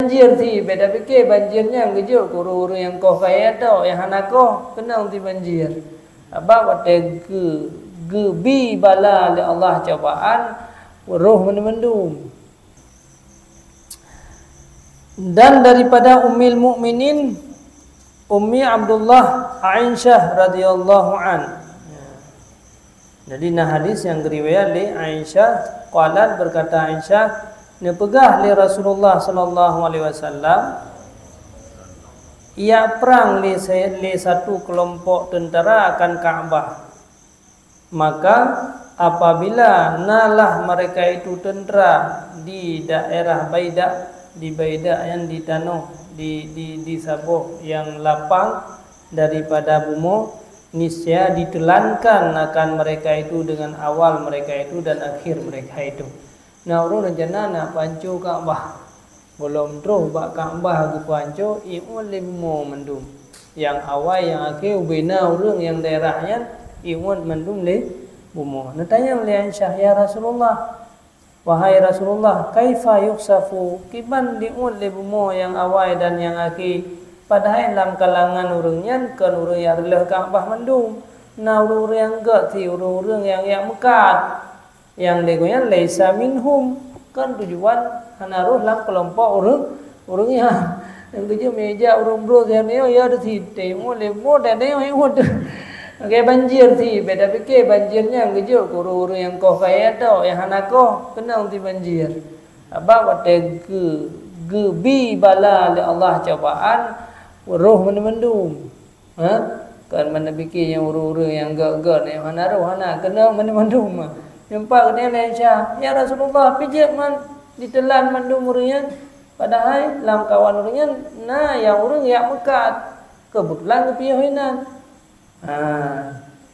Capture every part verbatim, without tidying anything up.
Banjir ti, beda pike banjir nyan geujok keu ureuëng-ureuëng nyang koh kayée tôk, nyang hana koh, keunong ti banjir. Sabab watée geu-, geubi bala lé Allah cobaan, roh mandum-mandum. Dan daripada Ummil Mukminin, Ummi Abdullah Aisyah radhiyallahu an. Jadi, na hadis nyang geuriwayat lé Aisyah, qalat, berkata Aisyah, neupeugah lé Rasulullah sallallahu alaihi wasallam, "Yak prang lé sa-, lé satu keulompok teuntara akan Ka'bah. Maka, apabila nalah mereka itu teuntara di daerah Baidak, di Baidak nyan di tanoh, di, di, di saboh nyang lapang daripada bumoe, niscaya diteulankan akan mereka itu dengan awal mereka itu dan akhir mereka itu." Na ureuëng rencana nak panco Ka'bah. Gohlom troh bak Ka'bah geupanco, ié uet lé bumoe mandum. Nyang awai, nyang akhé, ubena ureuëng nyang daerah nyan, ié uet mandum lé bumoe. Neutanyong lé Aisyah, "Ya Rasulullah, wahai Rasulullah, kaifa yukhsafu, kiban diuet lé bumoe nyang awai dan nyang akhé, padahai lam kalangan ureuëng nyan kon ureuëng nyang reuloh Ka'bah mandum, na ureuëng-ureuëng nyang gét ti, ureuëng-ureuëng nyang yak meukat." Nyang lé geuh nyan laisa minhum, kan tujuan hana rhoh lam keulompok ureuëng, ureuëng nyan. Nyang geujok meujak ureuëng brôk siat nyoe, ya, teuh sitée, mo lé mo dan nyoe, mo teuh. Oke, banjir ti, beda pike banjir nyan geujok keu ureuëng-ureuëng nyang koh kayée tôk, nyang hana koh, keunong ti banjir. Sabab watée geu-, geubi bala lé Allah cobaan, roh mandum-mandum. Ha? Kan mana pike nyang ureuëng-ureuëng nyang gét-gét, nyang hana roh, hana, keunong mandum-mandum. Nyoe pat geutanyoe lé Aisyah, "Ya Rasulullah, pijeuet man diteulan mandum ureuëng nyan, padahai lam kawan ureuëng nyan na nyang ureuëng yak meukat, keubeutulan geupiôh inan." Ha,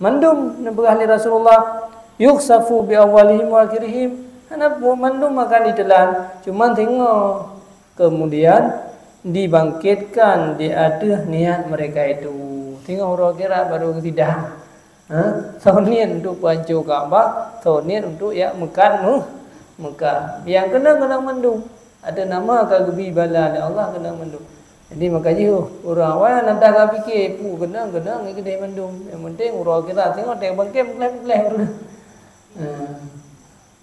mandum neupeugah lé Rasulullah, "Yukhsafu bi awwalihim wa akhirihim." Hana peue, mandum akan diteulan, cuman singoh. Kemudian dibangkitkan di ateueh niat mereka itu. Singoh uroe akhirat baru geusidang. Ha? Soe niet untuk panco Ka'bah, soe niet untuk yak meukat mu-, Mekah. Nyang keunong-keunong mandum. Ateueh nama ka geubi bala lé Allah, keunong mandum. Jadi maka jih, ureuëng awai na dah ka pike, peue keunong-keunong, nyan keudeh mandum. Nyang penting uroe akhirat, singoh watée bangkét meugleh-meugleh ureuëng. Ha.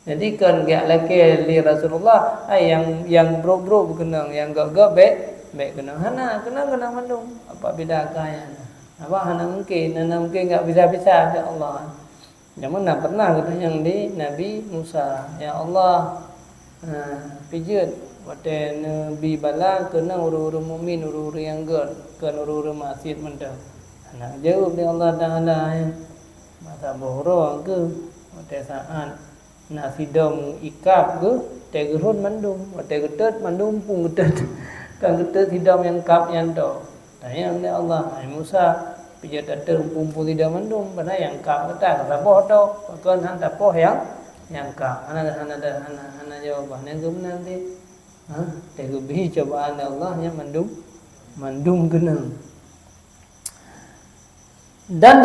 Jadi kon geujak lakée lé Rasulullah, hai nyang, nyang brôk-brôk beukeunong, nyang gét-gét bék, bék keunong. Hana, keunong-keunong mandum. Apa beda kaya? Apa hana mungkin, hana mungkin gak bisa-bisa, ya Allah. Jameun na pernah geutanyong lé Nabi Musa, "Ya Allah, ha, pijeuet watée neubi bala keunong ureuëng-ureuëng mukmin, ureuëng-ureuëng nyang gét, kon ureuëng-ureuëng maksiet mantong." Hana geujaweueb lé Allah Taala, ya. Masa boh uroe keuh, watée saát na sidom ikab geuh, watée geurhon mandum, watée geutot mandum pun geutot. Kan geutot sidom nyang kab nyan to. Tanyong lé Allah, "Hai Musa, pijeuet ateueh umpung-umpung sidom mandum, padahai nyang kab geuta saboh to, pakon han tapoh nyang, nyang kab?" Hana, hana, hana, hana jawaban nyang geuh meunan teuh. Ha? Watée geubi cobaan lé Allah nyan mandum, mandum keunong. Dan